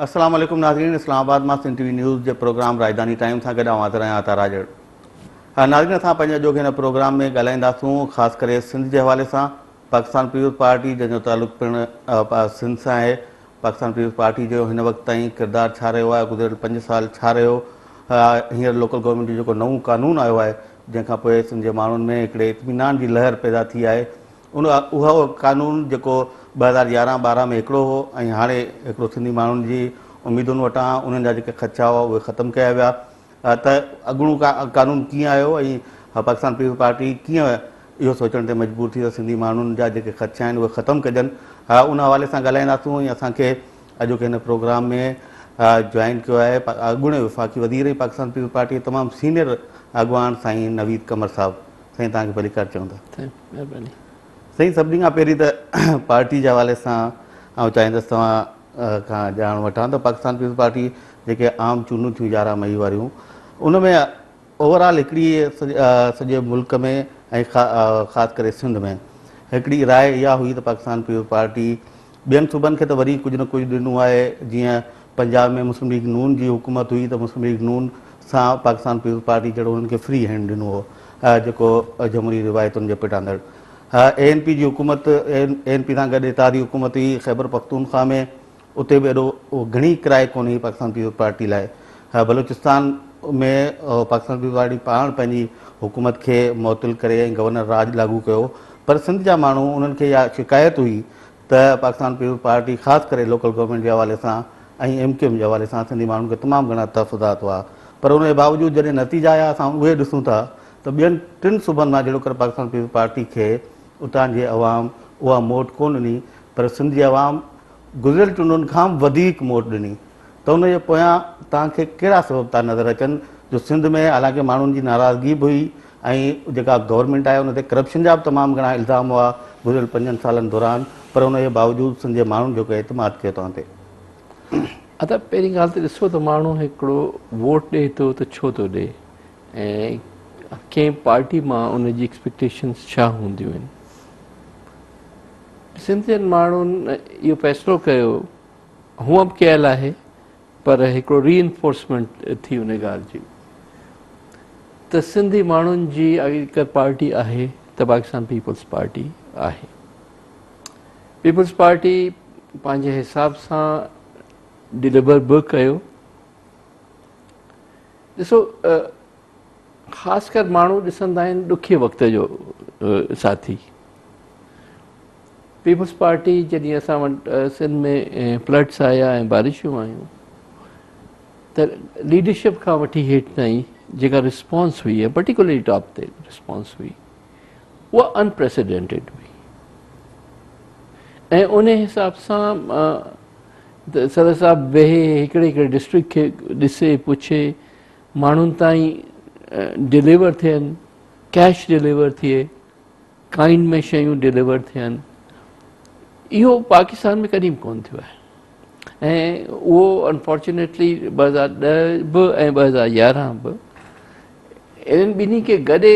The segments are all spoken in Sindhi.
السلام عليڪم ناظرين اسلام آباد مان سنڌ ٽي وي نيوز جي پروگرام راڄڌاني ٽائيم سان گڏ آئون حاضر آهيان عطا راڄڙ. ناظرين اسان پنهنجي اڄوڪي هن پروگرام ۾ ڳالهائينداسون خاص ڪري سنڌ جي حوالي سان پاڪستان پيپلز پارٽي جنهن جو تعلق پڻ سنڌ سان آهي پاڪستان پيپلز پارٽي جو هن وقت تائين ڪردار ڇا رهيو آهي گذريل پنج سال ڇا رهيو هينئر لوڪل گورنمينٽ جو جيڪو نئون قانون آيو آهي جنهن کان پوء سنڌ جي ماڻهن ۾ هڪڙي اطمينان جي لهر پيدا ٿي آهي ان اهو قانون جيڪو 2011 12 ۾ هڪڙو هو ۽ هاڻي هڪڙو سنڌي ماڻهن جي اميدن وٽان انهن جا جيڪي خدشا هئا اهي ختم ڪيا ويا ته اڳوڻو قانون ڪيئن آيو ۽ پاڪستان پيپلز پارٽي ڪيئن اهو سوچڻ تي مجبور ٿي ته سنڌي ماڻهن جا جيڪي خدشا آهن اهي ختم ڪجن ان حوالي سان ڳالهائينداسون ۽ اسان کي اڄوڪي هن پروگرام ۾ جوائن ڪيو آهي اڳوڻي وفاقي وزير ۽ پاڪستان پيپلز پارٽي جي تمام سينيئر اڳواڻ سائين نويد قمر صاحب. سائين توهان کي ڀليڪار چئون ٿا. مهرباني. سائين سڀني کان پهرين ته پارٽي جي حوالي سان آئون چاهيندس توهان کان ڄاڻ وٺان ته پاڪستان پيپلز پارٽي جيڪي عام چونڊون ٿيون 11 مئي واريون ان ۾ اوور آل هڪڙي سڄي ملڪ ۾ ۽ خاص ڪري سنڌ ۾ هڪڙي راء اها هئي ته پاڪستان پيپلز پارٽي ٻين صوبن کي ته وري ڪجهه نه ڪجهه ڏنو آهي جيئن پنجاب ۾ مسلم ليگ نون جي حڪومت هئي ته مسلم ليگ نون سان پاڪستان پيپلز پارٽي جهڙو انهن کي فري هينڊ ڏنو هو جيڪو جمهوري روايتن جي پٽاندڙ اي اين پي جي حڪومت اي اين پي سان گڏ اتحادي حڪومت هئي خيبر پختونخوا ۾ اتي به ايڏو گهڻي ڪرائي ڪونه هئي پاڪستان پيپلز پارٽي لاء بلوچستان ۾ پاڪستان پيپلز پارٽي پاڻ پنهنجي حڪومت کي معطل ڪري ۽ گورنر راڄ لاڳو ڪيو پر سنڌ جا ماڻهو انهن کي اها شڪايت هئي ته پاڪستان پيپلز پارٽي خاص ڪري لوڪل گورنمينٽ جي حوالي سان ۽ ايم ڪيو ايم جي حوالي سان سنڌي ماڻهن کي تمام گهڻا تحفظات هئا پر ان جي باوجود جڏهن نتيجا آيا اسان اهي ڏسون ٿا ته ٻين ٽن صوبن مان جهڙوڪر پاڪستان پيپلز پارٽي کي اتان جي عوام اها موٽ ڪونه ڏني پر سنڌ جي عوام گذريل چونڊن کان به وڌيڪ موٽ ڏني ته ان جي پويان توهان کي ڪهڙا سبب ٿا نظر اچن جو سنڌ ۾ حالانڪه ماڻهن جي ناراضگي به هئي ۽ جيڪا گورنمينٽ آهي ان تي ڪرپشن جا به تمام گهڻا الزام هئا گذريل پنجن سالن دوران پر ان جي باوجود سنڌ جي ماڻهن جيڪو اعتماد ڪيو توهان تي. ادا پهرين ڳالهه ته ڏسو ته ماڻهو هڪڙو ووٽ ڏئي ٿو ته ڇو ٿو ڏئي ۽ ڪنهن پارٽي مان ان جي ايڪسپيڪٽيشنز ڇا هونديون آهن. سنڌ جن ماڻهن اهو فيصلو ڪيو هونء به ڪيل آهي پر هڪڙو ري انفورسمينٽ ٿي ان ڳالهه جي ته سنڌي ماڻهن جي اگر پارٽي آهي ته پاڪستان پيپلز پارٽي آهي. پيپلز پارٽي پنهنجي حساب سان ڊليور به ڪيو. ڏسو خاص ڪر ماڻهو ڏسندا آهن ڏکي وقت جو ساٿي. پيپلز پارٽي جڏهن اسان وٽ سنڌ ۾ فلڊس آيا ۽ بارشون آيون ته ليڊرشپ کان وٺي هيٺ تائين جيڪا رسپانس هئي ۽ پرٽيڪولرلي ٽاپ تي رسپانس هئي اها انپريسيڊنٽيڊ هئي ۽ ان حساب سان صدر صاحب ويهي هڪڙي هڪڙي ڊسٽرڪٽ کي ڏسي پڇي ماڻهن تائين ڊليور ٿين ڪيش ڊليور ٿئي ڪائنڊ ۾ شيون ڊليور ٿين اهو پاڪستان ۾ ڪڏهن به ڪونه ٿيو آهي ۽ اهو انفارچونيٽلي 2010 به ۽ 2011 به انهن ٻنهي کي گڏي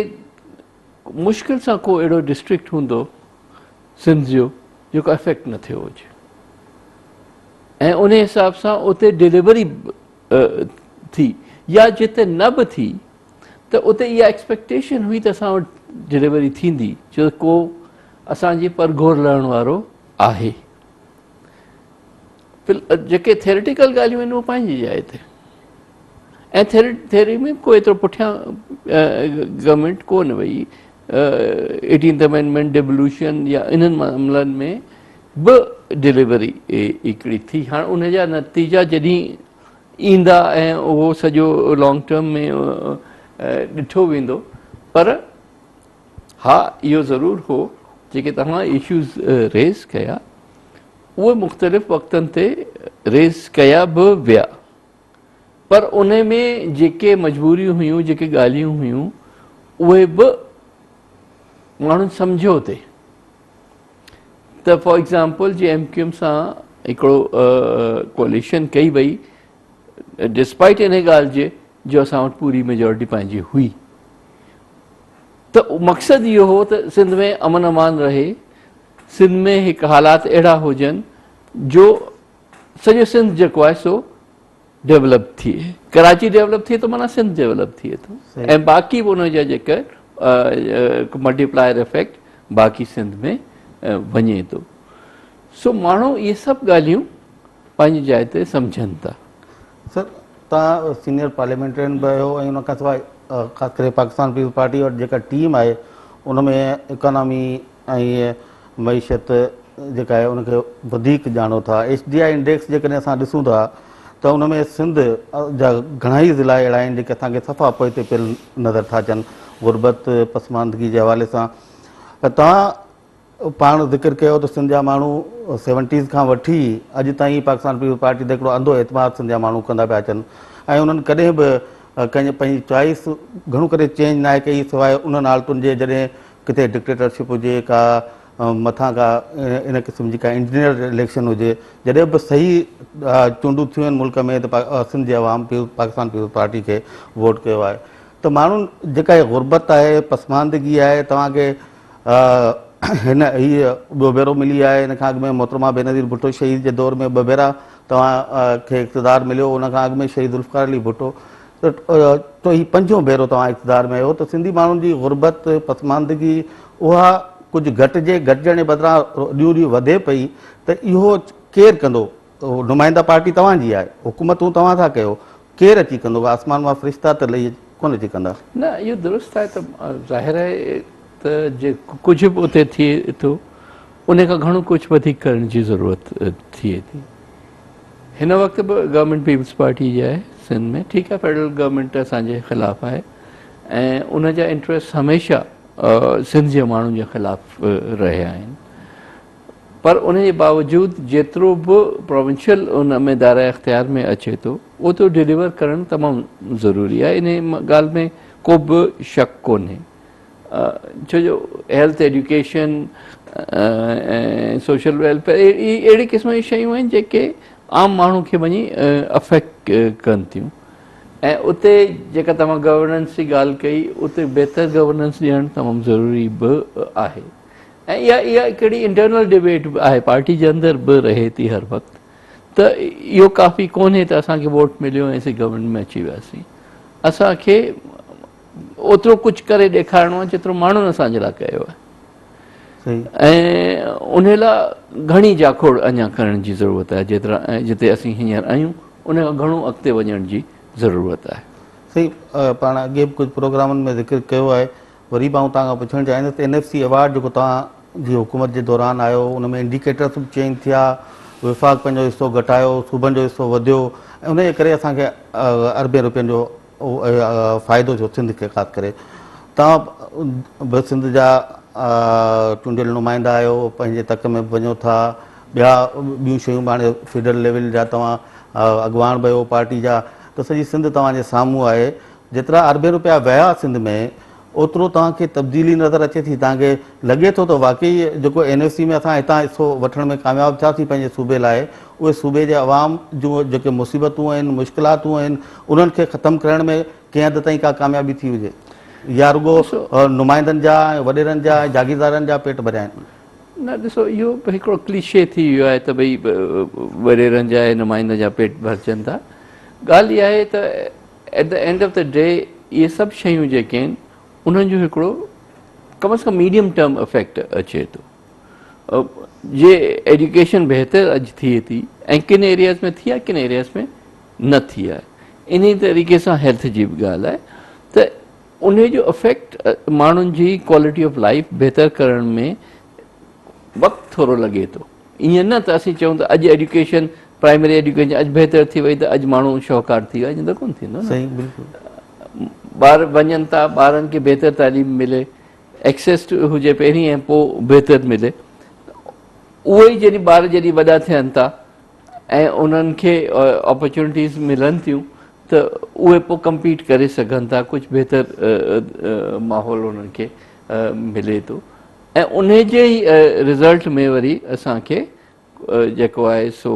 مشڪل سان ڪو اهڙو ڊسٽرڪٽ هوندو سنڌ جو جيڪو افيڪٽ نه ٿيو هجي ۽ ان حساب سان اتي ڊليوري ٿي يا جتي نه به ٿي ته اتي اها ايڪسپيڪٽيشن هئي ته اسان وٽ ڊليوري ٿيندي ڇو ته ڪو اسان جي پرگهور لهڻ وارو آهي. جيڪي ٿيوريٽيڪل ڳالهيون آهن اهي پنهنجي جاء تي ۽ ٿيوري ۾ ڪو ايترو پٺيان گورنمينٽ ڪو نه وئي ايٽينٿ امينڊمينٽ ڊيولوشن يا انهن معاملن ۾ به ڊليوري هڪڙي ٿي هاڻ ان جا نتيجا جڏهن ايندا ۽ اهو سڄو لانگ ٽرم ۾ ڏٺو ويندو پر ها اهو ضرور هو جيڪي توهان اشوز ريز ڪيا اهي مختلف وقتن تي ريز ڪيا به ويا پر ان ۾ جيڪي مجبوريون هيون جيڪي ڳالهيون هيون اهي به ماڻهن سمجهيو تي ته فار ايگزامپل جي ايم ڪيو ايم سان هڪڙو ڪوليشن ڪئي وئي ڊسپائٽ ان ڳالهه جي جو اسان وٽ پوري ميجورٽي پنهنجي هئي ته مقصد اهو هو ته سنڌ ۾ امن امان رهي سنڌ ۾ هڪ حالات اهڙا هجن جو سڄو سنڌ جيڪو آهي سو ڊيولپ ٿئي. ڪراچي ڊيولپ ٿئي ٿو معنيٰ سنڌ ڊيولپ ٿئي ٿو ۽ باقي به ان جا جيڪي ملٽيپلائر افيڪٽ باقي سنڌ ۾ وڃي ٿو. سو ماڻهو اهي سڀ ڳالهيون پنهنجي جاء تي سمجهن ٿا. سر توهان سينيئر پارليامينٽرين به آهيو ۽ ان کان سواء خاص ڪري پاڪستان پيپلز پارٽي وٽ جيڪا ٽيم آهي ان ۾ اڪانامي ۽ معيشت جيڪا آهي ان کي وڌيڪ ڄاڻو ٿا. ايڇ ڊي I index جيڪڏهن اسان ڏسون ٿا ته ان ۾ سنڌ جا گهڻا ئي ضلعا اهڙا آهن جيڪي اسان کي صفا پوئتي پيل نظر ٿا اچن غربت پسماندگي جي حوالي سان. توهان پاڻ ذڪر ڪيو ته سنڌ جا ماڻهو سيونٽيز کان وٺي اڄ تائين پاڪستان پيپلز پارٽي تي هڪڙو انڌو اعتماد سنڌ جا ماڻهو ڪندا پيا اچن ۽ انهن ڪڏهن به ڪنهن پنهنجي چوائس گهڻو ڪري چينج ناهي ڪئي سواء انهن حالتن جي جڏهن ڪٿي ڊڪٽيٽرشپ هجي ڪا مٿان ڪا ان قسم جي ڪا انجنيئر اليڪشن هجي جڏهن به صحيح چونڊون ٿيون آهن ملڪ ۾ ته سنڌ جي عوام پاڪستان پيپلز پارٽي کي ووٽ ڪيو آهي ته ماڻهن جيڪا هي غربت آهي پسماندگي آهي توهان کي هن هي ٻيو ڀيرو ملي آهي ان کان اڳ ۾ محترمه بينظير ڀٽو شهيد جي دور ۾ ٻه ڀيرا توهان کي اقتدار مليو ان کان اڳ ۾ شهيد ذوالفقار علي ڀٽو ته هي پنجون ڀيرو توهان اقتدار ۾ آيو ته سنڌي ماڻهن جي غربت، پسماندگي اها ڪجهه گهٽجي، گهٽجڻ جي بدران ڏينهون ڏينهن وڌي پئي ته اهو ڪير ڪندو؟ نمائنده پارٽي توهان جي آهي، حڪومتون توهان ٿا ڪيو، ڪير اچي ڪندو؟ آسمان مان فرشتا ته لهي ڪونه اچي ڪندا. نه اهو درست آهي ته ظاهر آهي ته جي ڪجهه به اتي ٿئي ٿو ان کان گهڻو ڪجهه وڌيڪ ڪرڻ جي ضرورت ٿئي ٿي. هن وقت به گورنمينٽ پيپلز پارٽي جي آهي سنڌ ۾ ٺيڪ آهي فيڊرل گورنمينٽ اسان جي خلاف آهي ۽ ان جا انٽريسٽ هميشه سنڌ جي ماڻهن جي خلاف رهيا آهن پر ان جي باوجود جيترو به پروونشل ان ۾ دائره اختيار ۾ اچي ٿو اوترو ڊليور ڪرڻ تمام ضروري آهي ان ڳالهه ۾ ڪو به شڪ ڪونهي ڇو جو هيلٿ ايڊيوڪيشن ۽ سوشل ويلفيئر اهڙي قسم جون شيون آهن جيڪي عام ماڻهو کي وڃي افيڪٽ ڪن ٿيون ۽ اتي جيڪا توهان گورننس جي ڳالهه ڪئي اتي بهتر گورننس ڏيڻ تمام ضروري به آهي ۽ اها اها هڪڙي انٽرنل ڊبيٽ به آهي پارٽي جي اندر به رهي ٿي هر وقت ته اهو ڪافي ڪونهي ته اسان کي ووٽ مليو ۽ اسين گورنمينٽ ۾ اچي وياسين اسان کي اوترو ڪجهه ڪري ڏيکارڻو آهي جيترو ماڻهن اسان جي لاء ڪيو آهي ۽ ان لاء گهڻي جاکوڙ اڃا ڪرڻ جي ضرورت آهي جيترا جتي اسين هينئر آهيون ان کان گهڻو اڳتي وڃڻ جي ضرورت آهي. سائين پاڻ اڳي به ڪجهه پروگرامن ۾ ذڪر ڪيو آهي وري به آئون توهان کان پڇڻ چاهيندس ته اين ايف سي ايوارڊ جيڪو توهان جي حڪومت جي دوران آيو ان ۾ انڊيڪيٽرس به چينج ٿيا وفاق پنهنجو حصو گهٽايو صوبن جو حصو وڌيو ۽ ان جي ڪري اسان کي اربين روپين جو فائدو ٿيو سنڌ کي خاص ڪري توهان به سنڌ جا چونڊيل نمائندا آهيو پنهنجي تڪ ۾ به وڃو ٿا ٻيا ٻيون شيون به هاڻي فيڊرل ليول جا توهان اڳواڻ به آهيو پارٽي جا ته سڄي سنڌ توهان جي سامهون آهي جيترا اربين روپيا ويا سنڌ ۾ اوترو توهان کي تبديلي نظر اچي ٿي؟ توهان کي لڳي ٿو ته واقعي جيڪو اين ايف سي ۾ اسان هتان حصو وٺڻ ۾ ڪامياب ٿياسين پنهنجي صوبي لاء اهي صوبي جي عوام جون جيڪي مصيبتون آهن مشڪلاتون آهن انهن کي ختم ڪرڻ ۾ ڪنهن حد تائين ڪا ڪاميابي ٿي هجي يا رڳو نمائندن جا ۽ وڏيرن جا ۽ جاگيردارن جا پيٽ ڀريا آهن؟ نه ڏسو اهو به هڪڙو ڪليشي ٿي ويو آهي ته ڀئي وڏيرن جا ۽ نمائندن جا پيٽ ڀرجن ٿا ڳالهه اها آهي ته at the end of the day اهي سڀ شيون جيڪي آهن انهن جو هڪڙو ڪم از ڪم ميڊيم ٽرم افيڪٽ اچي ٿو جي ايڊيوڪيشن بهتر اڄ ٿئي ٿي ۽ ڪن ايرياز ۾ ٿي آهي ڪن ايرياز ۾ نه ٿي آهي انهي طريقي سان هيلٿ جي به ڳالهه آهي ته انهي جو افيڪٽ ماڻهن جي ڪوالٽي آف لائف بهتر ڪرڻ ۾ وقت ٿورو لڳي ٿو ائين نه ته اسين چئون ته اڄ ايڊيوڪيشن پرائمري ايڊيوڪيشن اڄ بهتر ٿي وئي ته اڄ ماڻهو شوهڪار ٿي ويا ائين ته ڪونه ٿيندو نه صحيح بلڪل ٻار وڃن ٿا ٻارن کي بهتر تعليم ملي ايڪسيس هجي پهرين ۽ پوء بهتر ملي اهي ئي جڏهن ٻار جڏهن وڏا ٿين ٿا ۽ انهن کي اپرچونٽيز ملن ٿيون ته اهي پوء ڪمپيٽ ڪري سگهن ٿا ڪجهه بهتر ماحول انهن کي ملي ٿو ۽ انهي جي ئي رزلٽ ۾ وري اسان کي جيڪو آهي سو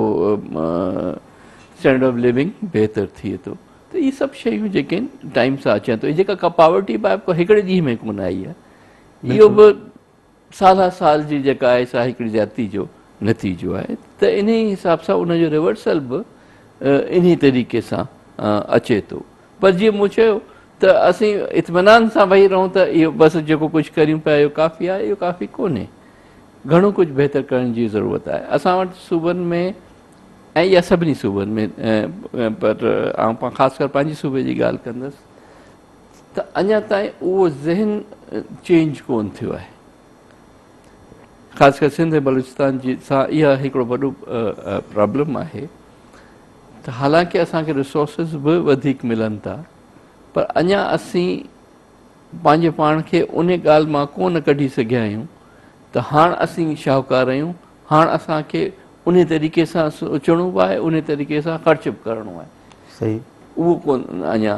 اسٽينڊرڊ آف لونگ بهتر ٿئي ٿو ته اهي سڀ شيون جيڪي آهن ٽائيم سان اچن ٿو جيڪا پاورٽي به آهي هڪڙي ڏينهن ۾ ڪونه آئي آهي اهو به سال سال جي جيڪا آهي سا هڪڙي زيادتي جو نتيجو آهي ته انهي حساب سان ان جو ريورسل به انهي طريقي سان اچي ٿو پر جيئن مون چيو ته اسين اطمينان سان ويهي رهون ته اهو بس جيڪو ڪجهه ڪريون پيا اهو ڪافي آهي اهو ڪافي ڪونهي گهڻو ڪجهه بهتر ڪرڻ جي ضرورت آهي اسان وٽ صوبن ۾ ۽ يا سڀني صوبن ۾ پر آئون خاص ڪر پنهنجي صوبي جي ڳالهه ڪندس ته اڃا تائين اهو ذهن چينج ڪون ٿيو آهي خاص ڪري سنڌ ۽ بلوچستان جي سان اها هڪڙو وڏو پرابلم آهي ته حالانڪه اسان کي ريسورسز به وڌيڪ ملن ٿا پر اڃا اسين پنهنجي پاڻ کي ان ڳالهه مان ڪونه ڪڍي سگهيا آهيون ته هاڻ اسين شاهوڪار آهيون هاڻ اسان کي ان طريقي سان سوچڻو به آهي ان طريقي سان خرچ به ڪرڻو آهي صحيح اهو ڪون اڃا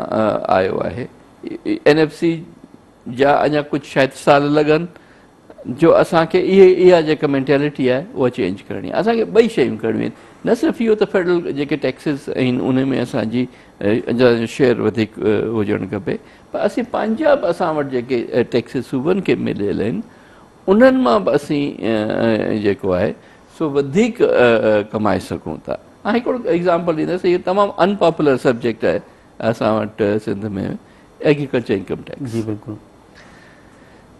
آيو آهي اين ايف سي جا اڃا ڪجهه شايد سال لڳن جو اسان کي اهي اها جيڪا مينٽيلٽي آهي اها چينج ڪرڻي آهي اسان کي ٻئي شيون ڪرڻيون آهن نه صرف اهو ته فيڊرل جيڪي ٽيڪسز آهن ان ۾ اسان جي شيئر وڌيڪ هجڻ کپي پر اسين پنهنجا به اسان وٽ جيڪي ٽيڪسز صوبن کي مليل آهن انهن مان به اسين جيڪو آهي سو وڌيڪ ڪمائي سگهون ٿا هڪڙو ايگزامپل ڏيندس اهو تمام ان پاپولر سبجيڪٽ آهي اسان وٽ سنڌ ۾ ايگريڪلچر انڪم ٽيڪس جي بلڪل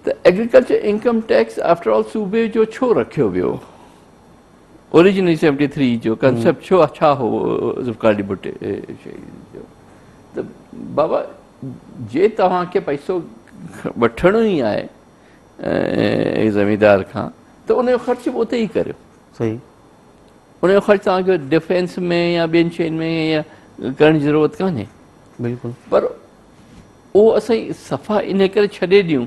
ته ايگريڪلچر انڪم ٽيڪس آفٽر آل صوبي جو ڇو رکيو ويو اوريجنلي 73 جو ڪنسيپٽ ڇو ڇا هو ذوالفقار علي ڀٽي شهيد جو ته بابا جي توهان کي پئسو وٺڻو ئي آهي زميندار کان ته ان جو خرچ به اتي ئي ڪريو صحيح ان جو خرچ توهان کي ڊفينس ۾ يا ٻين شين ۾ يا ڪرڻ جي ضرورت ڪانهي بلڪل پر اهو اسين صفا ان ڪري ڇڏي ڏيون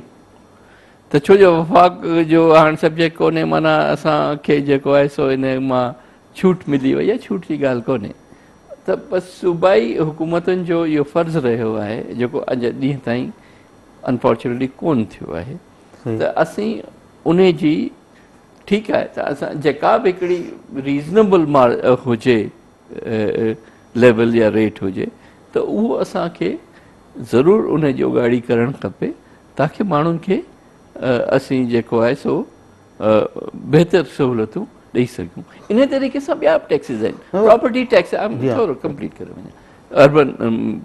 ته ڇو جو وفاق جو هاڻ سبجيڪٽ ڪونهي معنيٰ اسان کي جيڪو آهي سو ان مان ڇوٽ ملي وئي آهي ڇوٽ جي ڳالهه ڪونهي ته بس صوبائي حڪومتن جو اهو فرض رهيو آهي جيڪو اڄ ڏينهن تائين انفارچونيٽلي ڪون ٿيو آهي ته اسين ان جي ٺيڪ آهي ته اسان جيڪا به هڪڙي ريزنيبل هجي ليول يا ريٽ هجي ته اهو اسان کي ضرور ان جي اڳاڙي ڪرڻ کپي تاڪه ماڻهن کي اسين جيڪو آهي سو بهتر سهولتون ڏئي سگهون ان طريقي سان ٻيا به ٽيڪسز آهن پراپرٽي ٽيڪس ٿورو ڪمپليٽ ڪري وڃان اربن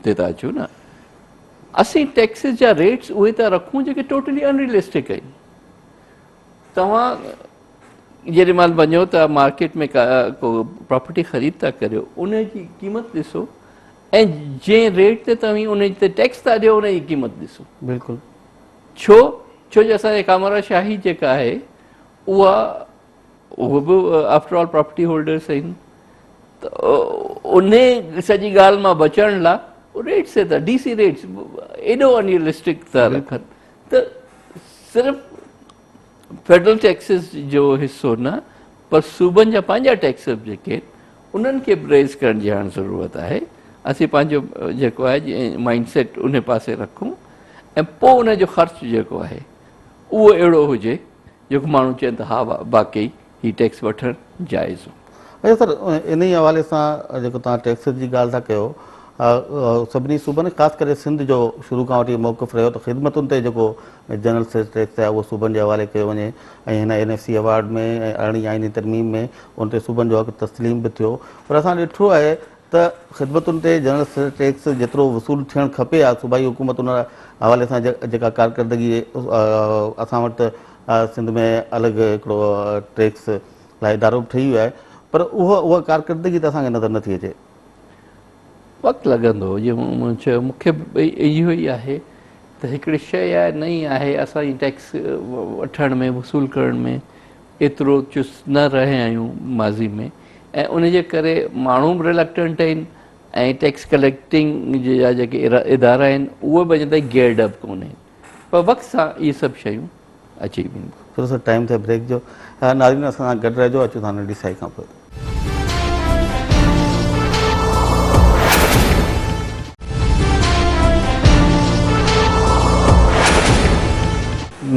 تي ٿا اچون نه اسين ٽيڪسز جا ريٽس اهي ٿا رکون جيڪي ٽوٽلي انريلسٽڪ آهن توهان جيڏي مهل وڃو ته مارڪيٽ ۾ ڪو پراپرٽي خريد ٿا ڪريو ان جي قيمت ڏسو ۽ جنهن ريٽ تي توهين ان تي ٽيڪس ٿا ڏيو ان جي قيمت ڏسو. بلڪل. ڇو ڇو جو اسان جي ڪامورا شاهي جيڪا آهي اها اهو به آفٽر آل پراپرٽي هولڊرس آهن ته ان سڄي ڳالهه مان بچڻ لاء ريٽس ٿا ڊي سي ريٽس ايڏو انريئلسٽڪ ٿا رکن ته صرف فيڊرل ٽيڪسز جو حصو نه پر صوبن جا پنهنجا ٽيڪس به جيڪي آهن انهن کي به ريز ڪرڻ جي هاڻ ضرورت آهي اسين پنهنجو جيڪو آهي مائنڊ سيٽ ان پاسي رکون ۽ پوء ان جو خرچ جيڪو آهي اهو اهڙو هجي جيڪو ماڻهو چون ته ها واقعي هي ٽيڪس وٺڻ جائز هو. اچا سر انهي حوالي سان جيڪو توهان ٽيڪسز جي ڳالهه ٿا ڪيو سڀني صوبن خاص ڪري سنڌ جو شروع کان وٺي موقف رهيو ته خدمتن تي جيڪو جنرل سيلز ٽيڪس آهي اهو صوبن جي حوالي ڪيو وڃي ۽ هن اين ايف سي ايوارڊ ۾ ۽ ارڙهين آئيني ترميم ۾ ان تي صوبن جو حق تسليم به ٿيو پر اسان ڏٺو آهي ته خدمتن تي جنرل سيلز ٽيڪس جيترو وصول ٿيڻ کپي ها صوبائي حڪومت ان حوالي سان جيڪا ڪارڪردگي اسان وٽ سنڌ ۾ الڳ هڪڙو ٽيڪس لاء ادارو به ٺهي ويو آهي پر اها اها ڪارڪردگي ته اسان کي نظر نٿي اچي. وقت لڳندو جيئن مون چيو مون کي به اهو ئي آهي ته هڪڙي شيء آهي نئين آهي اسان جي ٽيڪس وٺڻ ۾ وصول ڪرڻ ۾ ايترو چست نه رهيا آهيون ماضي ۾ ۽ ان جي ڪري ماڻهو به ريلڪٽنٽ آهن ۽ ٽيڪس ڪليڪٽنگ جا جيڪي ادارا آهن اهي به اڃا تائين گيئرڊ اپ ڪونهن پر وقت سان اهي سڀ شيون اچي وينديون. چلو سر ٽائيم ٿيو بريڪ جو ناظرين اسان سان گڏ رهجو اچون ٿا ننڍي سائي کان پوء.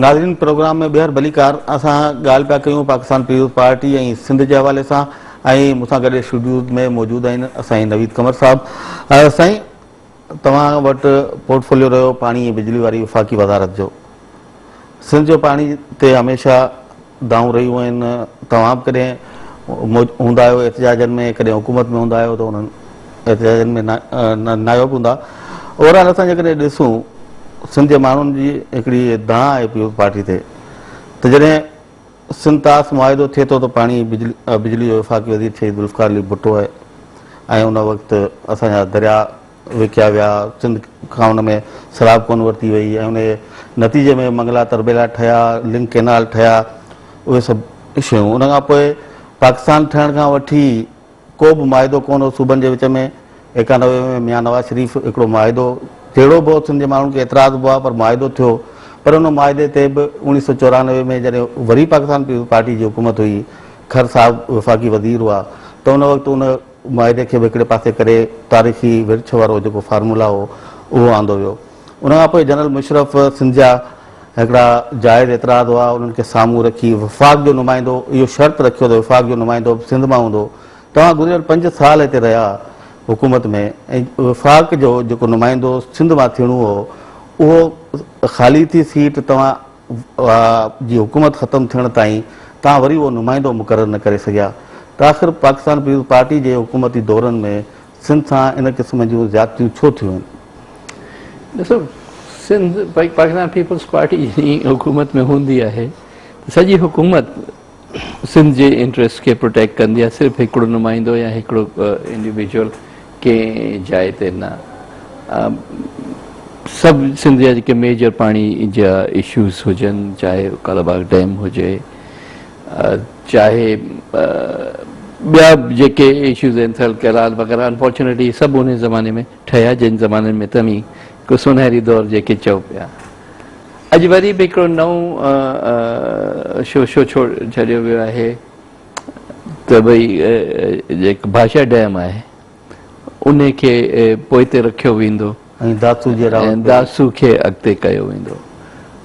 ناظرين پروگرام ۾ ٻيهر ڀليڪار اسان ڳالهه پيا ڪيون پاڪستان پيپلز پارٽي ۽ سنڌ جي حوالي سان ۽ مون سان گڏ اسٽوڊيوز ۾ موجود آهن سائين نويد قمر صاحب سائين توهان وٽ پورٽفوليو رهيو پاڻي ۽ بجلي واري وفاقي وزارت جو. سنڌ جو پاڻي تي هميشه دانهون رهيون آهن. توهان به ڪڏهن هوندا آهيو احتجاجن ۾ ڪڏهن حڪومت ۾ هوندا آهيو ته انهن احتجاجن ۾ ناهيو به هوندا. اوور آل اسان جيڪڏهن ڏسون سنڌ جي ماڻهن جي هڪڙي دانهن آهي پيپلز پارٽي تي ته جڏهن سنڌ طاس معاهدو ٿئي ٿو ته پاڻي بجلي جو وفاقي وزير شهيد ذوالفقار علي ڀٽو آهي ۽ ان وقت اسان جا درياء وڪيا ويا، سنڌ کان ان ۾ سراب ڪونه ورتي وئي ۽ ان جي نتيجي ۾ منگلا تربيلا ٺهيا، لنڪ ڪينال ٺهيا، اهي سڀ شيون. ان کان پوء پاڪستان ٺهڻ کان وٺي ڪو به معاهدو ڪونه هو صوبن جي وچ ۾. 91 ۾ ميان نواز شريف هڪڙو معاهدو جهڙو به هو سنڌ جي ماڻهن کي اعتراض به هئا پر معاهدو ٿيو پر ان معاهدي تي به 1994 ۾ جڏهن وري پاڪستان پيپلز پارٽي جي حڪومت هئي کر صاحب وفاقي وزير هئا ته ان وقت ان معاهدي کي به هڪڙي پاسي ڪري تاريخي ورڇ وارو جيڪو فارمولا هو اهو آندو ويو. ان کان پوء جنرل مشرف سنڌ جا هڪڙا جائز اعتراض هئا انهن کي سامهون رکي وفاق جو نمائندو اهو شرط رکيو ته وفاق جو نمائندو به سنڌ مان هوندو. توهان گذريل پنج سال هتي رهيا حڪومت ۾ ۽ وفاق جو جيڪو نمائندو سنڌ مان ٿيڻو هو اهو خالي ٿي سيٽ توهان جي حڪومت ختم ٿيڻ تائين توهان وري اهو نمائندو مقرر نه ڪري سگهيا ته آخر پاڪستان پيپلز پارٽي جي حڪومتي دورن ۾ سنڌ سان ان قسم جون زيادتيون ڇو ٿيون آهن؟ ڏسو سنڌ پاڪستان پيپلز پارٽي جي حڪومت ۾ هوندي آهي ته سڄي حڪومت سنڌ جي انٽريسٽ کي پروٽيڪٽ ڪندي آهي صرف هڪڙو نمائندو يا هڪڙو انڊيويجوئل ڪنهن جاء تي نه سڀ سنڌ جا جيڪي ميجر پاڻي جا اشوز هجن چاهي ڪالاباغ ڊيم هجي چاهي ٻيا جيڪي اشوز آهن ٿل ڪينال وغيره انفارچونيٽلي سڀ ان زماني ۾ ٺهيا جن زمانن ۾ توهين هڪ سونهري دور جيڪي چئو پيا اڄ وري به هڪڙو نئون شوشو ڇڏيو ويو آهي ته ڀئي جيڪو ڀاشا ڊيم آهي ان کي پوئتي رکيو ويندو ۽ داسو جي ۽ داسو کي اڳتي ڪيو ويندو.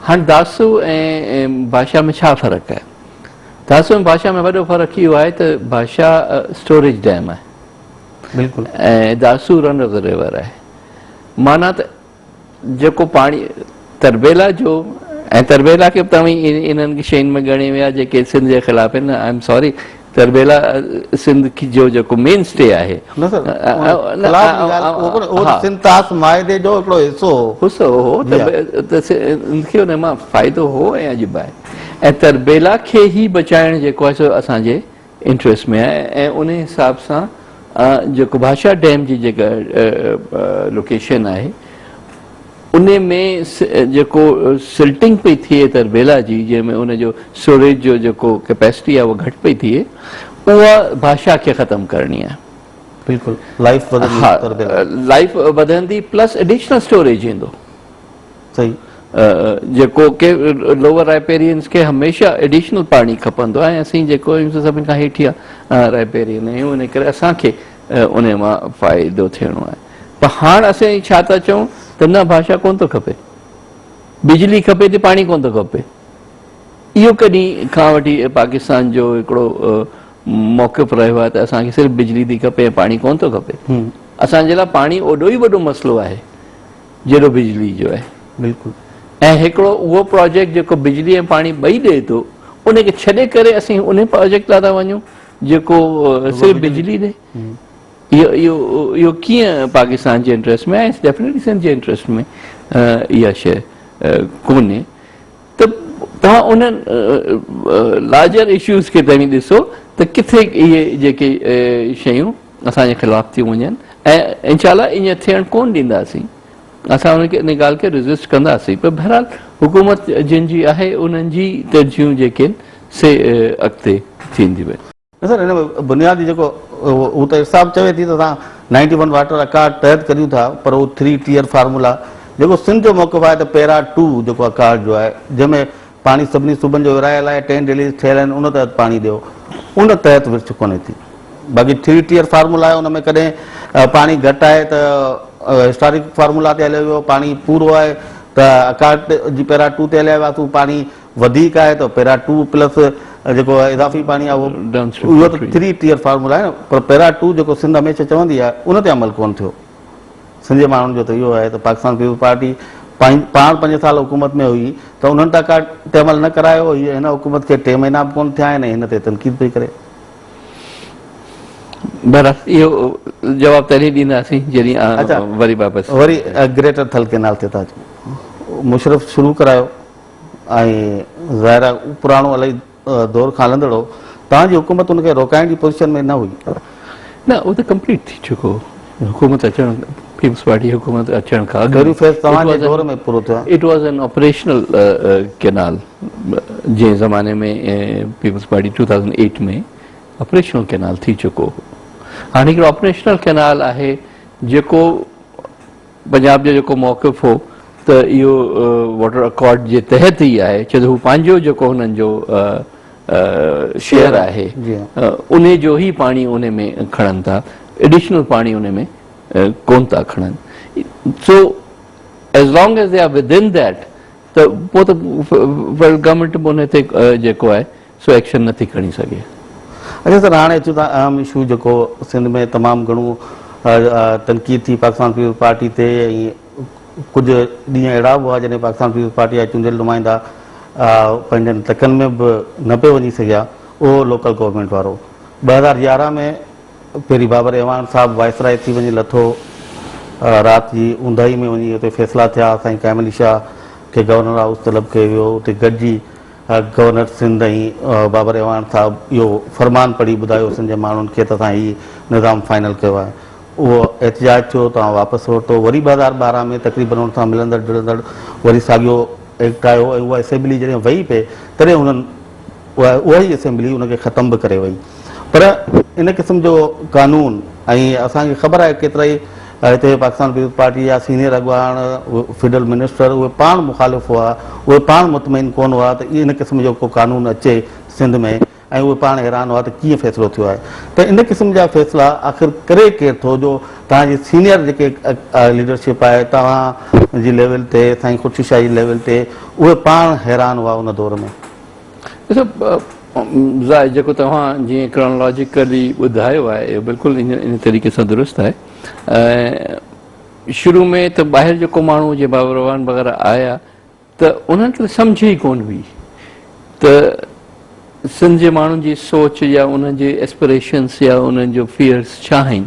هاڻ داسو ۽ ڀاشا ۾ ڇا فرق آهي؟ داسو ۽ ڀاشا ۾ وڏو فرق اهو آهي ته ڀاشا اسٽوريج ڊيم آهي بلڪل ۽ داسو رن آف the river آهي معنيٰ ته جيڪو پاڻي تربيلا جو ۽ تربيلا کي به توهين انهن شين ۾ ڳڻي ويا جيڪي سنڌ جي خلاف آهن I am sorry Tarbela Sindh جو جيڪو مين اسٽي آهي نه سر خلاف جي ڳالهه اهو ڪونه اهو ته سنڌ طاس معاهدي جو هڪڙو حصو هو حصو هو ته سنڌ کي ان مان فائدو هو ۽ اڄ به آهي ۽ تربيلا کي ئي بچائڻ جيڪو آهي سو اسان جي انٽريسٽ ۾ آهي ۽ ان حساب سان جيڪو ڀاشا ڊيم جي جيڪا لوڪيشن آهي ان ۾ جيڪو سلٽنگ پئي ٿئي تربيلا جي جنهن ۾ ان جو اسٽوريج جو جيڪو ڪيپيسٽي آهي اها گهٽ پئي ٿئي اها ڀاشا کي ختم ڪرڻي آهي. بلڪل لائف وڌندي تربيلا لائف وڌندي پلس ايڊيشنل اسٽوريج ايندو. صحيح. جيڪو ڪي لوئر رائپيرينس کي هميشه ايڊيشنل پاڻي کپندو آهي ۽ اسين جيڪو آهيون سو سڀني کان هيٺيان رائپيرين آهيون ان ڪري اسان کي ان مان فائدو ٿيڻو آهي پر هاڻ اسين ڇا ٿا چئون ته نه ڀاشا ڪونه ٿو کپي بجلي کپي ٿي پاڻي ڪونه ٿو کپي اهو ڪڏهن کان وٺي پاڪستان جو هڪڙو موقف رهيو آهي ته اسان کي صرف بجلي ٿي کپي ۽ پاڻي ڪونه ٿو کپي اسان جي لاء پاڻي اوڏو ئي وڏو مسئلو آهي جيڏو بجلي جو آهي. بلڪل. ۽ هڪڙو اهو پراجيڪٽ جيڪو بجلي ۽ پاڻي ٻئي ڏئي ٿو ان کي ڇڏي ڪري اسين انهي پراجيڪٽ لاء ٿا وڃون جيڪو صرف بجلي ڏئي. اهو اهو اهو ڪيئن پاڪستان جي انٽريسٽ ۾ آهي ڊيفنيٽلي سنڌ جي انٽريسٽ ۾ اها شيء ڪونهي ته توهان انهن لارجر اشوز کي توهين ڏسو ته ڪٿي اهي جيڪي شيون اسان جي خلاف ٿيون وڃن ۽ انشاء الله ائين ٿيڻ ڪون ڏينداسين اسان ان کي ان ڳالهه کي ريزسٽ ڪنداسين پر بهرحال حڪومت جن جي آهي انهن جي ترجيحون جيڪي آهن سي اڳتي ٿينديون آهن. نه سر هن ۾ بنيادي جيڪو هو ته ارساب چوي ٿي ته اسان نائنٽي ون واٽر اڪارڊ تحت ڪريون ٿا پر اهو ٿري ٽيئر فارمولا جيڪو سنڌ جو موقف آهي ته پيرا ٽو جيڪو اڪارڊ جو آهي جنهن ۾ پاڻي سڀني صوبن جو ورهايل آهي، ٽين رليز ٿيل آهن ان تحت پاڻي ڏيو، ان تحت ورڇ ڪونهي ٿي. باقي ٿري ٽيئر فارمولا آهي ان ۾ ڪڏهن پاڻي گهٽ آهي ته هسٽارڪ فارمولا تي هليو ويو، پاڻي پورو آهي ته اڪارڊ جي پيرا ٽو تي هليا وياسون، پاڻي وڌيڪ آهي ته پيرا ٽو پلس جيڪو اضافي پاڻي آهي اهو اهو ته ٿري ٽيئر فارمولا آهي نه پر پيرا ٽو جيڪو سنڌ هميشه چوندي آهي ان تي عمل ڪونه ٿيو. سنڌ جي ماڻهن جو ته اهو آهي ته پاڪستان پيپلز پارٽي پاڻ پنج سال حڪومت ۾ هئي ته انهن ٽڪا تي عمل نه ڪرايو، هيء هن حڪومت کي ٽي مهينا به ڪونه ٿيا آهن ۽ هن تي تنقيد پئي ڪري. بهرحال اهو جواب تڏهن ڏينداسين جڏهن وري واپس. وري گريٽر ٿل ڪينال تي ٿا اچون. مشرف شروع ڪرايو ۽ ظاهر آهي پراڻو الائي دور کان هلندڙ هو. توهان جي حڪومت ان کي روڪائڻ جي پوزيشن ۾ نه هئي. نه اهو ته ڪمپليٽ ٿي چڪو هو. حڪومت اچڻ پيپلز پارٽي حڪومت اچڻ کان اڳ پهريون فيز توهان جي دور ۾ پورو ٿيو. It was an operational canal جنهن زماني ۾ پيپلز پارٽي 2008 ۾ آپريشنل ڪينال ٿي چڪو هو. هاڻي هڪڙو آپريشنل ڪينال آهي جيڪو پنجاب جو جيڪو موقف هو ته اهو واٽر اڪارڊ جي تحت ئي آهي ڇو ته هو پنهنجو جيڪو هنن جو شيئر آهي ان جو ئي پاڻي ان ۾ کڻن ٿا ايڊيشنل پاڻي ان ۾ ڪون ٿا کڻن so as long as they are within that ته پوء ته فيڊرل گورنمينٽ به ان تي جيڪو آهي سو ايڪشن نه ٿي کڻي سگهي. اچا سر هاڻي اچون ٿا اهم اشو جيڪو سنڌ ۾ تمام گهڻو تنقيد ٿي پاڪستان پيپلز پارٽي تي ۽ ڪجهه ڏينهن اهڙا به هئا جڏهن پاڪستان پيپلز پارٽي جا چونڊيل نمائندا پنهنجن تڪن ۾ به نه پئي وڃي سگهيا اهو لوڪل گورنمينٽ وارو 2011 ۾ پهرين بابر اعواڻ صاحب وائسرائي ٿي وڃي لٿو رات جي اونداهي ۾ وڃي اتي فيصلا ٿيا سائين قائم علي شاهه کي گورنر هائوس طلب ڪيو ويو اتي گڏجي گورنر سنڌ ۽ بابر اعواڻ صاحب اهو فرمان پڙهي ٻڌايو سنڌ جي ماڻهن کي ته اسان هي نظام فائنل ڪيو آهي. اهو احتجاج ٿيو توهان واپس ورتو وري 2012 ۾ تقريبن ان سان ملندڙ جلندڙ وري ساڳيو ايڪٽ آيو ۽ اها اسيمبلي جڏهن وئي پئي تڏهن انهن اها ئي اسيمبلي ان کي ختم به ڪري وئي پر ان قسم جو قانون ۽ اسان کي خبر آهي ڪيترائي هتي پاڪستان پيپلز پارٽي جا سينيئر اڳواڻ فيڊرل منسٽر اهي پاڻ مخالف هئا اهي پاڻ مطمئن ڪونه هئا ته ان قسم جو ڪو قانون اچي سنڌ ۾ ۽ اهي پاڻ حيران هئا ته ڪيئن فيصلو ٿيو آهي ته ان قسم جا فيصلا آخر ڪري ڪير ٿو جو توهان جي سينيئر جيڪي ليڊرشپ آهي توهان جي ليول تي سائين خورشيد شاهه جي ليول تي اهي پاڻ حيران هئا ان دور ۾. ڏسو زاهد جيڪو توهان جيئن ڪرانالاجيڪلي ٻڌايو آهي اهو بلڪل ان طريقي سان درست آهي ۽ شروع ۾ ته ٻاهر جيڪو ماڻهو جيئن بابر اعواڻ وغيره آيا ته انهن کي ته سمجهه ئي ڪونه هئي ته سنڌ جي ماڻهن جي سوچ يا انهن جي اسپريشنس يا انهن جو فيئرس ڇا آهن.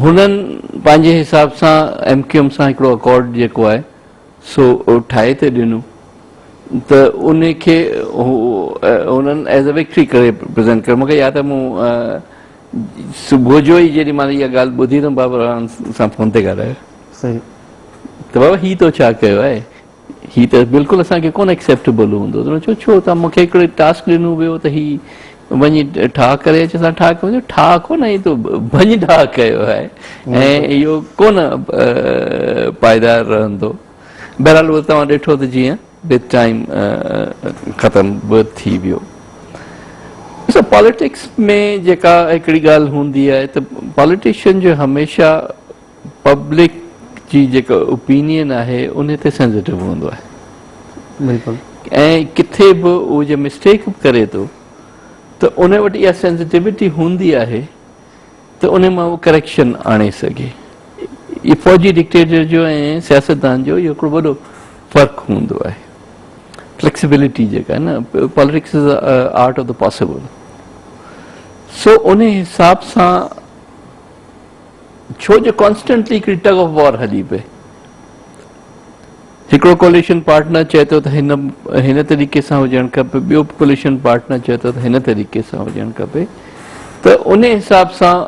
هنن پنهنجي حساب سان ايم ڪيو ايم سان هڪڙو اڪارڊ جيڪو آهي سو ٺاهي ته ڏنو ته ان کي هنن ايز اي وڪٽري ڪري پريزنٽ ڪيو. مون کي ياد آهي مون صبح جو ئي جيڏي مهل اها ڳالهه ٻڌي ته بابر خان سان فون تي ڳالهايو ته بابا هي تو ڇا ڪيو آهي هي ته بلڪل اسان کي ڪونه ايڪسيپٽيبل هوندو. ته هن چيو ڇو ته مون کي هڪڙو ٽاسڪ ڏنو ويو ته هي وڃي ٺاهه ڪري اچ، اسان ٺاهه ڪيو. ٺاهه ڪونه هي تو ڀڃ ڊاهه ڪيو آهي ۽ اهو ڪونه پائيدار رهندو. بهرحال اهو توهان ڏٺو ته جيئن وٿ ٽائيم ختم به ٿي ويو. ڏسو پاليٽڪس ۾ جيڪا هڪڙي ڳالهه هوندي آهي ته پاليٽيشن جو هميشه پبلڪ جي جيڪا اوپينين آهي ان تي سينسيٽو هوندو آهي. بلڪل. ۽ ڪٿي به اهو جي مسٽيڪ به ڪري ٿو ته ان وٽ اها سينسيٽيوٽي هوندي آهي ته ان مان اهو ڪريڪشن آڻي سگهي. اهو فوجي ڊڪٽيٽر جو ۽ سياستدان جو اهو هڪڙو وڏو فرق هوندو آهي. فليڪسبلٽي جيڪا آهي نه، politics is art of the possible. سو ان حساب سان ڇو جو ڪانسٽنٽلي هڪڙي ٽگ آف وار هلي پئي. هڪڙو ڪوليشن پارٽنر چئي ٿو ته هن هن طريقي سان هجڻ کپي، ٻيو ڪوليشن پارٽنر چئي ٿو ته هن طريقي سان هجڻ کپي ته ان حساب سان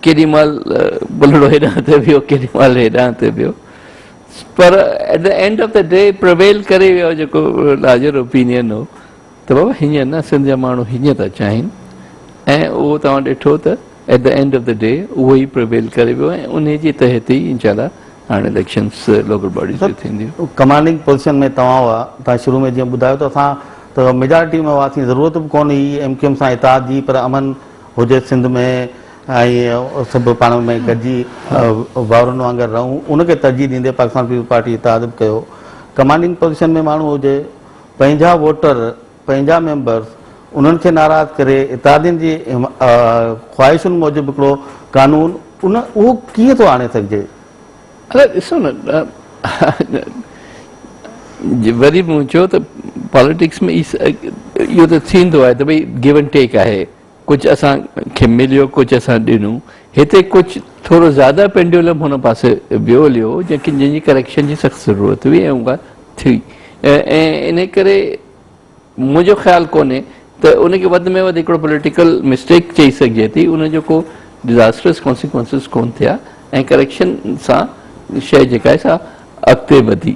ڪيڏي مهل بلڙو هيڏانهن ٿي ويو ڪيڏي مهل هيڏانهن ٿي ويو پر at the end of the day prevail ڪري ويو جيڪو لارجر اوپينين هو ته بابا هيئن نه سنڌ جا ماڻهو هيئن ٿا چاهين ۽ اهو توهان ڏٺو ته at the end of the day اهو ئي پريويل ڪري ويو ۽ انهي جي تحت ئي انشاء الله هاڻي اليڪشنس لوڪل باڊيز جون ٿينديون. ڪمانڊنگ پوزيشن ۾ توهان هئا، توهان شروع ۾ جيئن ٻڌايو ته اسان ته ميجارٽي ۾ هئاسين ضرورت به ڪونه هئي ايم ڪيو ايم سان اتحاد جي پر امن هجي سنڌ ۾ ۽ سڀ پاڻ ۾ گڏجي ڀائرن وانگر رهون ان کي ترجيح ڏيندي پاڪستان پيپلز پارٽي اتحاد به ڪيو. ڪمانڊنگ پوزيشن ۾ ماڻهو هجي پنهنجا ووٽر پنهنجا ميمبرز انهن کي ناراض ڪري اتحادين جي خواهشن موجب هڪڙو قانون ان اهو ڪيئن ٿو آڻي سگهجي؟ ادا ڏسو نه وري به مون چيو ته پاليٽڪس ۾ اهو ته ٿيندو آهي ته ڀئي گيو اينڊ ٽيڪ آهي. ڪجهه اسان کي مليو ڪجهه اسان ڏنو. هتي ڪجهه ٿورو زياده پينڊيولم هن پاسي ويو هليو هو جنهن کي جنهن جي ڪريڪشن جي سخت ضرورت هئي ۽ اها ٿي ۽ انهي ڪري منهنجو خيال ڪونهي ته ان کي وڌ ۾ وڌ هڪڙو پوليٽيڪل مسٽيڪ چئي سگهجي ٿي ان جو ڪو ڊزاسٽرس ڪانسيڪوئنسز ڪون ٿيا ۽ ڪريڪشن سان شيء جيڪا آهي سا اڳتي وڌي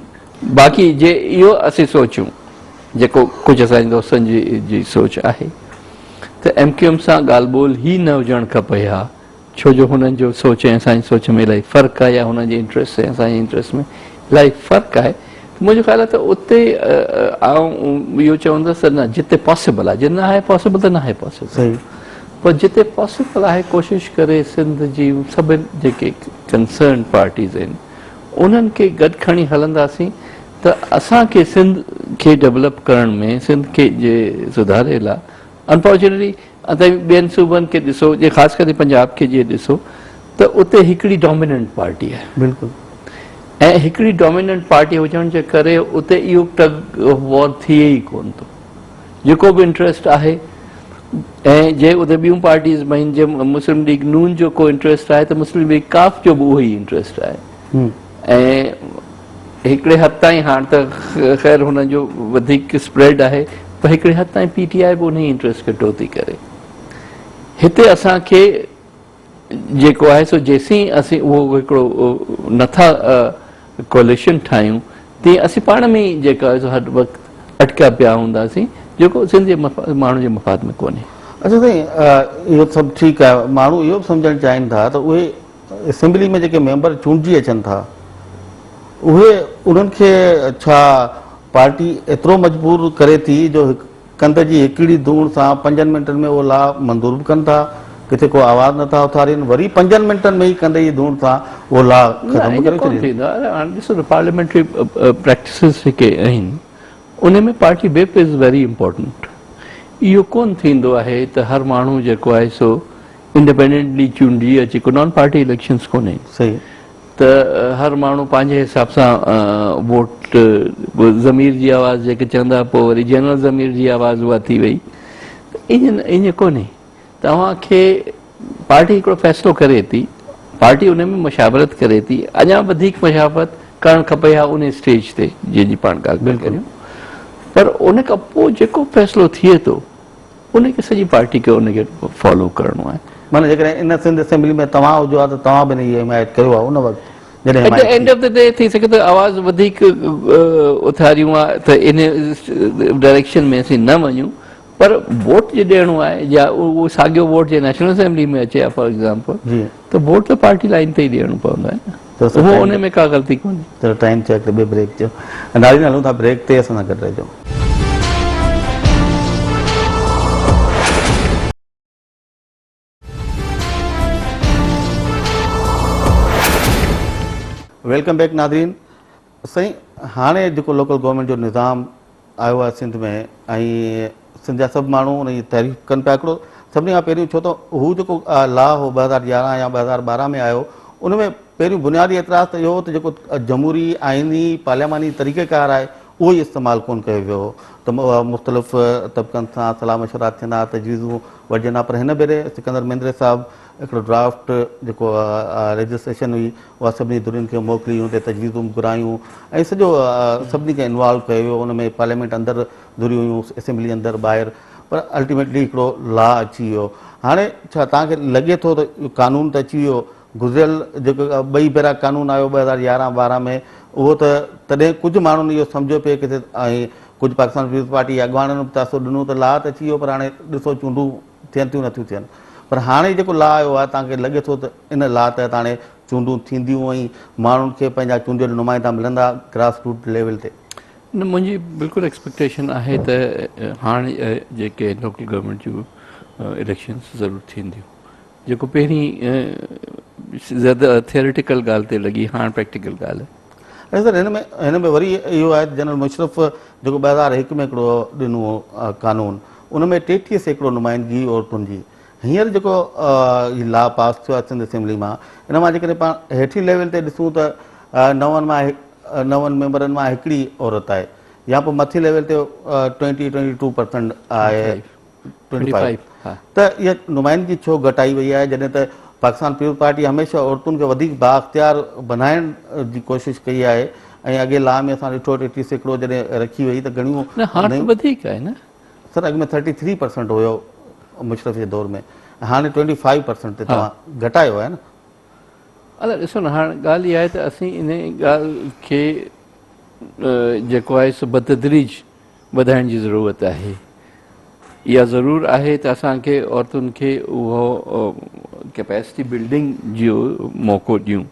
باقي جي اهو اسين سوچيون جيڪو ڪجهه اسان جي دوستن جي جي سوچ آهي ته ايم ڪيو ايم سان ڳالهه ٻولهه ئي نه هجڻ کپي ها ڇو جو هنن جو سوچ ۽ اسان جي سوچ ۾ الاهي فرق آهي يا هنن جي انٽريسٽ ۽ اسان جي انٽريسٽ ۾ الاهي فرق آهي ته منهنجو خيال آهي ته اتي آئون اهو چوندس ته نه جتي پاسيبل آهي جي نه آهي پاسيبل ته نه آهي پاسيبل پر جتي پاسيبل آهي ڪوشش ڪري سنڌ جي سڀن جيڪي ڪنسرن پارٽيز آهن انهن کي گڏ کڻي هلنداسين ته اسان کي سنڌ کي ڊولپ ڪرڻ ۾ سنڌ کي جي سڌاري لاء انفارچونيٽلي اتي ٻين صوبن کي ڏسو جي خاص ڪري پنجاب کي جي ڏسو ته اتي هڪڙي ڊوميننٽ پارٽي آهي بلڪل ۽ هڪڙي ڊوميننٽ پارٽي هجڻ جي ڪري اتي اهو ٽگ آف وار ٿئي ئي ڪون ٿو جيڪو به انٽريسٽ آهي ۽ جي اتي ٻيون پارٽيز به آهن جي مسلم ليگ نون جو ڪو انٽريسٽ آهي ته مسلم ليگ ڪاف جو به اهو ئي انٽريسٽ آهي ۽ هڪڙي حد تائين هاڻ ته خير هن جو وڌيڪ اسپريڊ آهي پر هڪڙي حد تائين پي ٽي آء به انهي انٽريسٽ کي ٽو ٿي ڪري. هتي اسان کي جيڪو آهي سو جيسين اسين اهو هڪڙو نٿا ڪوليشن ٺاهيون تيئن اسين پاڻ ۾ ئي جيڪا آهي سو هر وقت اٽڪيا پيا هونداسين جيڪو سنڌ جي ماڻهن جي مفاد ۾ ڪونهي. اڇا سائين اهو سڀ ٺيڪ آهي ماڻهو اهو به سمجهڻ چاهين ٿا ته اهي اسيمبلي ۾ جيڪي ميمبر چونڊجي اچن ٿا اهي انهن کي ڇا پارٽي ايترو مجبور ڪري ٿي جو ڪنڌ جي هڪڙي ڌوڻ سان پنجن منٽن ۾ اهو لا منظور به ڪن ٿا ڪٿي ڪو آواز نٿا اٿارين وري پنجن منٽن ۾ ئي ڪنڌ جي ڌوڻ سان اهو لا ختم به ڪري ڇڏين. ٿيندو آهي هاڻي ڏسو ته پارليامينٽري پريڪٽسز جيڪي آهن ان ۾ party whip is very important اهو ڪون ٿيندو آهي ته هر ماڻهو جيڪو آهي سو انڊيپينڊنٽلي چونڊجي اچي ڪو نان پارٽي اليڪشنز ڪونهي صحيح ته هر ماڻهو پنهنجي حساب سان ووٽ ضمير جي آواز جيڪي چوندا پوء وري جنرل ضمير جي آواز اها ٿي وئي ته ائين ائين ڪونهي توهان کي پارٽي هڪڙو فيصلو ڪري ٿي پارٽي ان ۾ مشاورت ڪري ٿي اڃا وڌيڪ مشاورت ڪرڻ کپي ها ان اسٽيج تي جنهن جي پاڻ ڳالهه پيا ڪريون پر ان کان پوء جيڪو فيصلو ٿئي ٿو ان کي سڄي پارٽي کي ان کي فالو ڪرڻو آهي. معنيٰ جيڪڏهن ان سنڌ اسيمبلي ۾ توهان هجو ها ته توهان به ان جي حمايت ڪيو ها ان وقت جڏهن ايٽ the حمايت اينڊ ٿي. آف the D ٿي سگهي ٿو آواز وڌيڪ اٿاريون ها ته ان ڊائريڪشن ۾ اسين نه وڃون پر ووٽ جي ڏيڻو آهي يا اهو ساڳيو ووٽ جي نيشنل اسيمبلي ۾ اچي ها فار ايگزامپل ته ووٽ ته پارٽي لائين تي ئي ڏيڻو پوندو آهي نه اهو ان ۾ ڪا غلطي ڪونهي. چلو ٽائيم ٿيو هڪڙي ٻئي بريڪ جو ناظرين هلون ٿا بريڪ تي اسان سان گڏ رهجو. Welcome back ناظرين سائين هاڻي جيڪو لوڪل گورنمينٽ جو نظام آيو آهي سنڌ ۾ ۽ سنڌ جا سڀ ماڻهو ان جي تعريف ڪن پيا هڪڙو سڀني کان پهريون ڇو ته هو جيڪو لا هو 2011 يا 2012 ۾ آيو ان ۾ پهريون بنيادي اعتراض ته اهو هو ته جيڪو جمهوري آئيني پارلياماني طريقه ڪار آهي اهو ئي استعمال ڪونه ڪيو ويو هو ته مختلف طبقن سان صلاح مشورا ٿين ها تجويزون وٺجن ها پر هن ڀيري سڪندر مينڌري صاحب هڪڙو ڊرافٽ جيڪو رجسٽريشن هئي اها سڀني ڌرين کي موڪلي ان تي تجويزون به گهرايون ۽ سڄو سڀني کي انوالو ڪيو ويو ان ۾ پارليامينٽ اندر ڌريون هيون اسيمبلي اندر ٻاهر پر الٽيميٽلي هڪڙو لا اچي ويو هاڻي ڇا توهان کي لڳي ٿو ته قانون ته اچي ويو گذريل جيڪو ٻئي ڀيرا قانون آيو 2011 12 ۾ اهو ته تڏهن ڪجهه ماڻهن اهو سمجهيو پئي ڪٿي ۽ ڪجهه پاڪستان پيپلز پارٽي جي اڳواڻن به تاثر ڏنو ته لا ته اچي ويو پر هاڻي ڏسو چونڊون ٿين ٿيون نٿيون ٿين پر هاڻي جيڪو لا آيو آهي توهان کي لڳي ٿو ته ان لا تحت هاڻي چونڊون ٿينديون ۽ ماڻهن کي پنهنجا چونڊيل نمائندا ملندا گراس روٽ ليول تي. نه منهنجي بلڪل ايڪسپيڪٽيشن آهي ته هاڻ جيڪي لوڪل گورنمينٽ جون اليڪشنز ضرور ٿينديون جيڪو پهرين زياده ٿيوريٽيڪل ڳالهه تي لڳي هاڻ پريڪٽيڪل ڳالهه آهي. اچا سر هن ۾ هن ۾ وري اهو آهي ته جنرل مشرف جيڪو 2001 ۾ هڪڙو ڏنو هو قانون ان ۾ 33% نمائندگي عورتن جي هينئر جيڪو هي لا پاس ٿيو آهي سنڌ اسيمبلي مان ان مان جيڪڏهن پاڻ هيٺين ليول تي ڏسون ته نون مان نون ميمبرن مان هڪڙي عورت آهي يا پوء مٿي ليول تي twenty twenty two percent آهي ٽوئنٽي فائيو ته اها نمائندگي ڇو گهٽائي وئي آهي جڏهن ته پاڪستان پيپلز پارٽي هميشه عورتن کي وڌيڪ بااختيار بنائڻ جي ڪوشش ڪئي آهي ۽ اڳي لا ۾ اسان ڏٺو 33% جڏهن رکي وئي ته گهڻيون نه هاڻ ته وڌيڪ آهي نه. سر اڳ ۾ 33% هيو مشرف جي دور ۾ هاڻي 25% تي توهان گهٽايو آهي نه. الا ڏسو نه هاڻ ڳالهه اها آهي ته اسين ان ڳالهه کي جيڪو آهي سو بتدريج وڌائڻ جي ضرورت آهي. اها ضرور آهي ته اسان کي عورتن کي اهو ڪيپيسٽي بلڊنگ جو موقعو ڏيون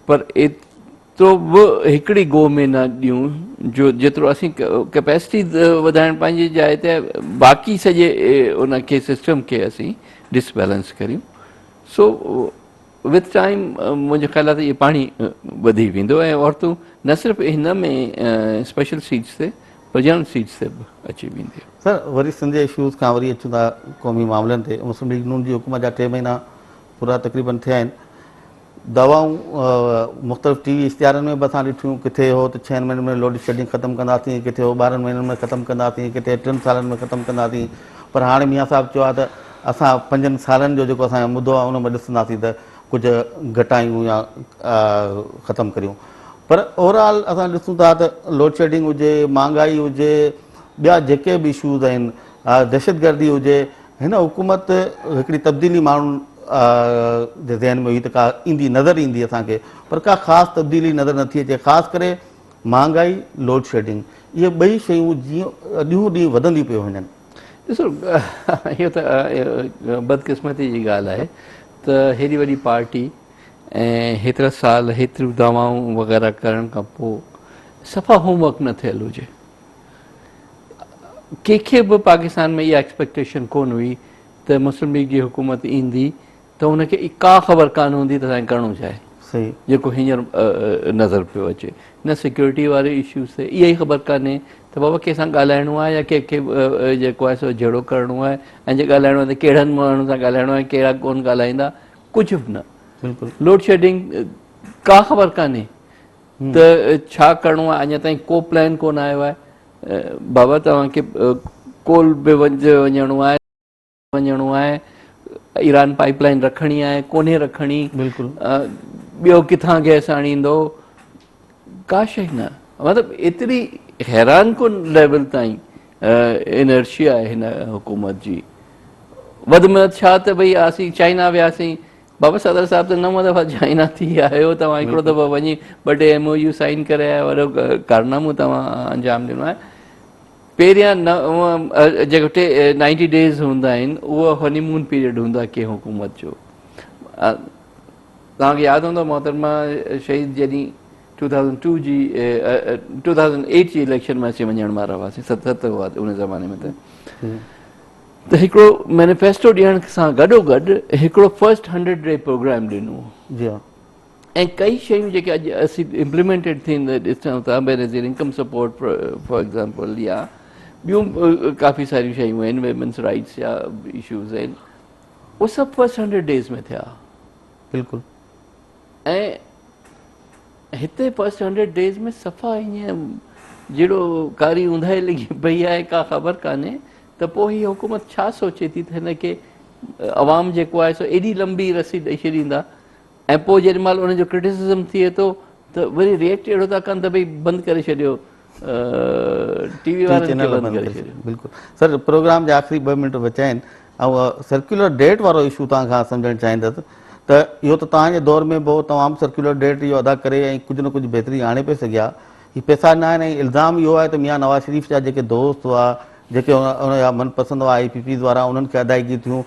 پر ايترو به هڪڙي گو ۾ نه ڏيون جو جيترو اسين ڪيپيسٽي وڌائڻ پنهنجي جاء تي باقي سڄي ان کي سسٽم کي اسين ڊسبيلنس ڪريون سو وٿ ٽائيم منهنجو خيال آهي ته اهي پاڻي وڌي ويندو ۽ عورتون نه صرف هن ۾ اسپيشل سيٽس تي پر جنرل سيٽس تي به اچي وينديون. سر وري سنڌ جي اشوز کان وري اچون ٿا قومي معاملن تي مسلم ليگ نون جي حڪومت جا ٽي مهينا پورا تقريبن ٿيا آهن دعوائون مختلف ٽي وي اشتهارن ۾ به اسان ڏٺيون ڪٿي هو ته ڇهن مهينن ۾ لوڊ شيڊنگ ختم ڪنداسين ڪٿي هو ٻارهن مهينن ۾ ختم ڪنداسين ڪٿي ٽن سالن ۾ ختم ڪنداسين پر هاڻي ميان صاحب چيو آهي ته اسان پنجن سالن جو جيڪو اسان جو مدو آهي ان ۾ ڏسنداسين ته ڪجهه گهٽايون يا ختم ڪريون پر اوور آل اسان ڏسون ٿا ته لوڊشيڊنگ هجي مهانگائي هجي ٻيا جيڪي به اشوز آهن دهشتگردي هجي هن حڪومت هڪڙي تبديلي ماڻهن جي ذهن ۾ هئي ته ڪا ايندي نظر ايندي اسان کي پر ڪا خاص تبديلي نظر نٿي اچي خاص ڪري مهانگائي لوڊشيڊنگ اهي ٻئي شيون جيئن ڏينهون ڏينهن وڌنديون پيون وڃن. ڏسو اهو ته بدقسمتي جي ڳالهه آهي ته هيڏي وڏي پارٽي ۽ هيترا سال هيتريون دعوائون وغيره ڪرڻ کان پوء صفا هوم ورڪ نه ٿيل هجي. ڪنهن کي به پاڪستان ۾ اها ايڪسپيڪٽيشن ڪونه هئي ته مسلم ليگ جي حڪومت ايندي ته ان کي ڪا خبر ڪانه هوندي ته اسان کي ڪرڻو ڇا آهي. جيڪو هينئر نظر پيو اچي نه سيڪيورٽي واري اشوز تي اها ئي خبر ڪانهي ته بابا ڪنهن سان ڳالهائڻو آهي يا ڪنهن کي جيڪو آهي سو جهيڙو ڪرڻو آهي ۽ جي ڳالهائڻو آهي ته ڪهڙن ماڻهن سان ڳالهائڻو آهي ڪهڙا ڪونه ڳالهائيندا ڪجهه به نه لوڊ شيڊنگ ڪا خبر ڪانهي ته ڇا ڪرڻو آهي اڃا تائين ڪو پلان ڪونه آيو آهي بابا توهان کي ڪول به وڃڻو آهي وڃڻو آهي ايران پائپ لائن رکڻي آهي ڪونهي رکڻي بلڪل ٻيو ڪٿان گئس آڻيندو ڪا شي نه مطلب ايتري حيران ڪن ليول تائين انرشيا آهي هن حڪومت جي وڌ ۾ وڌ ڇا ته ڀئي اسين چائنا وياسين بابا صدر صاحب ته نو دفعا چائنا ٿي آيو توهان هڪڙو دفعو وڃي ٻه ٽي ايم او يو سائن ڪري آيا وڏو ڪارنامو توهان انجام ڏنو آهي پهريان جيڪو ٽي نائنٽي ڊيز هوندا آهن اهو هني مون پيريڊ هوندو آهي ڪنهن حڪومت جو توهان کي ياد هوندو محترمه شهيد جڏهن 2002 جي 2008 جي اليڪشن ۾ اسين وڃڻ وارا هئاسين ست ست هئا ان زماني ۾ ته ته هڪڙو مينيفيسٽو ڏيڻ سان گڏو گڏ هڪڙو فرسٽ 100 ڊي پروگرام ڏنو جي ها ۽ ڪئي شيون جيڪي اڄ اسين امپليمينٽيڊ ٿيندي ڏسون ٿا Benazir income support for example يا ٻيون ڪافي ساريون شيون آهن ويمنس رائٽس يا اشوز آهن اهي سڀ فرسٽ هنڊريڊ ڊيز ۾ ٿيا بلڪل ۽ هتي فرسٽ هنڊريڊ ڊيز ۾ صفا ائين جهڙو ڪاري اونداهي لڳي پئي آهي ڪا خبر ڪانهي ته پوء هي حڪومت ڇا سوچي ٿي ته هن کي عوام جيڪو آهي سو ايڏي لمبي رسي ڏئي ڇڏيندا ۽ پوء جيڏي مهل ان جو ڪرٽيسزم ٿئي ٿو ته وري ريئڪٽ اهڙو ٿا ڪن ته ڀئي بند ڪري ڇڏيو ٽي وي وارن کي بند ڪري ڇڏيو. بلڪل سر پروگرام جا آخري ٻه منٽ بچيا آهن ۽ سرڪيولر ڊيٽ وارو اشو توهان کان سمجهڻ چاهيندس ته اهو ته توهان جي دور ۾ به هو توهان به سرڪيولر ڊيٽ اهو ادا ڪري ۽ ڪجهه نه ڪجهه بهتري آڻي پئي سگهيا هي پئسا نه آهن ۽ الزام اهو آهي ته ميان نواز شريف جا جيڪي دوست هئا جيڪي ان جا من پسند هئا آء پي پيز وارا انهن کي ادائيگي ٿيون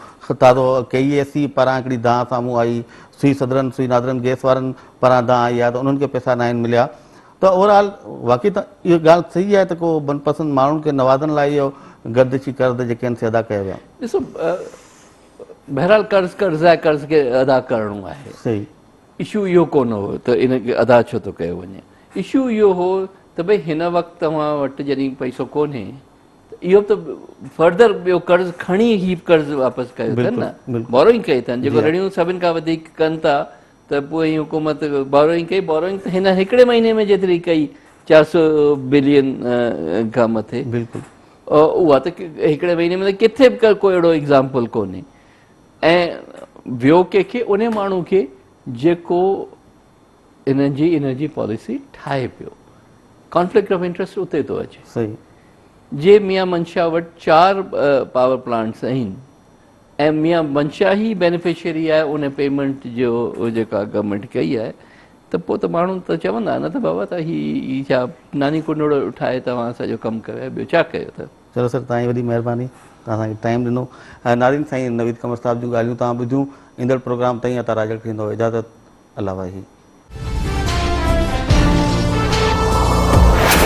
تازو ڪي اي ايس سي پاران هڪڙي دانهن سامهون آئي سوئي سدرن سوئي نادرن گئس وارن پاران دانهن آئي آهي ته انهن کي پئسا ناهن مليا ته اوور آل واقعي ته اها ڳالهه صحيح آهي ته ڪو من پسند ماڻهن کي نوازڻ لاء اهو گردشي قرض جيڪي آهن سي ادا ڪيا ويا. ڏسو بهرحال قرض قرض آهي قرض کي ادا ڪرڻو آهي. صحيح. اشو اهو ڪونه هو ته ان کي ادا ڇو ٿو ڪيو وڃي اشو اهو هو ته ڀئي هن وقت توهان وٽ جڏهن پئسو ڪونهي ته اهو ته فردر ٻيو قرض کڻي هي قرض واپس ڪيو اٿن نه بوروئنگ ڪئي اٿن جيڪو رڙيون سڀن کان وڌيڪ ڪن ٿا ته پوء هي حڪومت بوروئنگ ڪئي بوروئنگ ته هن هڪڙي مهيني ۾ جيتري ڪئي 400 بلين کان مٿي بلڪل. اها ته هڪڙي مهيني ۾ ته ڪٿي به ڪو اهڙو ايگزامپل ڪونهي ۽ ويو ڪنهن کي ان ماڻهو کي جيڪو انهن جي انرجي پاليسي ٺاهي پيو. ڪانفلڪٽ آف انٽرسٽ اتي ٿو اچي. صحيح. جي ميان منشا وٽ 4 پاور پلانٽس آهن ۽ ميان منشا ئي بينيفشري آهي ان پيمنٽ جو جيڪا گورنمينٽ ڪئي آهي ته پوء ته ماڻهو ته چوندا نه ته بابا ته هي ڇا ناني ڪنڊڙو ٺاهي توهان سڄو ڪم ڪيو آهي ٻيو ڇا ڪيو اٿو. چلو سر توهان جي وڏي مهرباني توهان اسان کي ٽائيم ڏنو. ناظرين سائين نويد قمر صاحب جون ڳالهيون توهان ٻڌيون ايندڙ پروگرام تائين عطا راڄڙ کي ڏيندو اجازت الله واهي.